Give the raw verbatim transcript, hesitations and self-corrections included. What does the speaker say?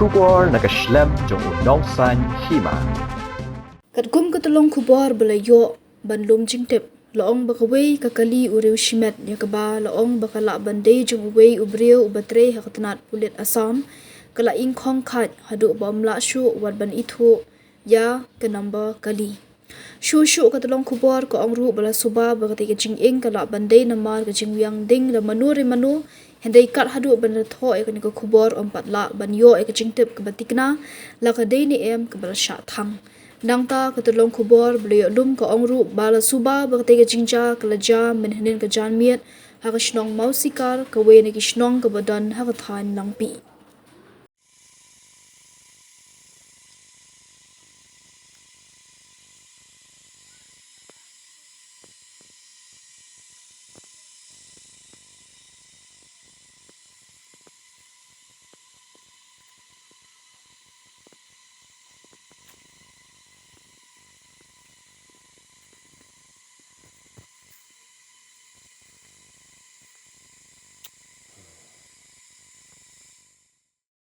Khubor na ka shlem jong u nongsan hima. Katkum ka tyllong khubor ba la ïoh ban lum jingtip, la ong ba kawei ka kali u riew shimet ïa kaba la ong ba ka lah ban dei jong uwei u briew uba trei ha ka tnat pulit Assam, ka la ing khong khait haduh ba ym lah shuh wat ban ithuh ïa ka number kali. Shuh shuh ka tyllong khubor ka ong ruh ba la suba ba katei ka jinging ka lah ban dei namar ka jingwiang ding da mano re mano, hynrei kat haduh ban da thoh ïa kane ka khubor ym pat lah ban ïoh ïa ka jingtip kaba tikna la ka dei ne em kaba la shah thang. Nangta ka tyllong khubor ba la ïoh lum ka ong ruh ba la suba ba katei ka jingjia ka la jia mynhynnin ka janmiet ha ka shnong Mawsikar, kawei na ki shnong kaba don ha ka thaiñ Langpih.